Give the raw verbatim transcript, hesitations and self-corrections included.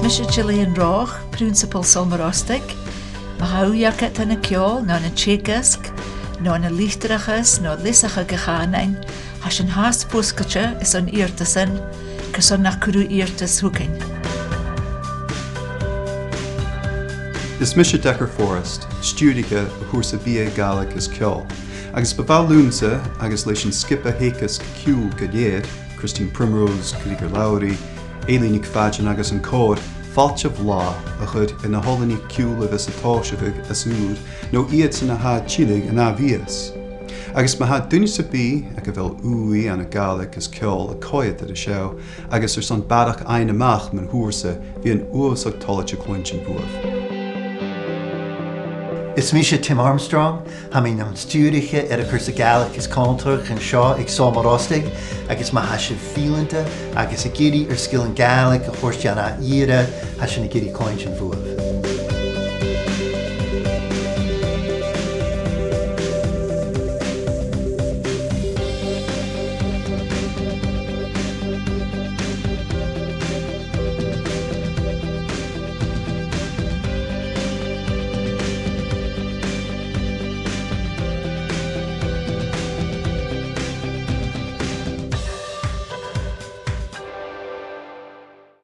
Mise Gillian Roche, Prionnsapal Sabhal Mòr Ostaig. Ma tha ùidh agad ann an ceòl, no ann an teagasg, no ann an litearrachas, no leasachadh a' chànain, tha sinn fhathast fosgailte airson iarrtasan, carson nach cuir thu iarrtas thugainn. Is mise Decker Forrest, stiùiriche a' chùrsa B A Gàidhlig is Ceòl, agus bu mhath leamsa agus leis an sgioba theagaisg ciùil gu lèir, Christine Primrose, Griogair Lowry, Eilidh NicPhàidein agus an còrr, fàilte bhlàth a chur air na h-oileanaich ciùil a bhios a' tòiseachadh às ùr, no iadsan a tha a' tilleadh an ath-mhìos. Agus ma tha duine sam bith aig a bheil ùidh ann an Gàidhlig is ceòl a' coimhead air an seo, agus airson barrachd fhaighinn a-mach mun chùrsa, bidh e uabhasach toilichte cluinntinn bhuaibh. Is mise Tim Armstrong, tha mi nam stiùiriche air a' chùrsa Gàidhlig is Cunntadh an seo aig Sabhal Mòr Ostaig, agus ma tha sibh fileanta agus ag iarraidh ur sgilean Gàidhlig a thoirt dhan ath ìre, tha sinn ag iarraidh cluinntinn bhuaibh.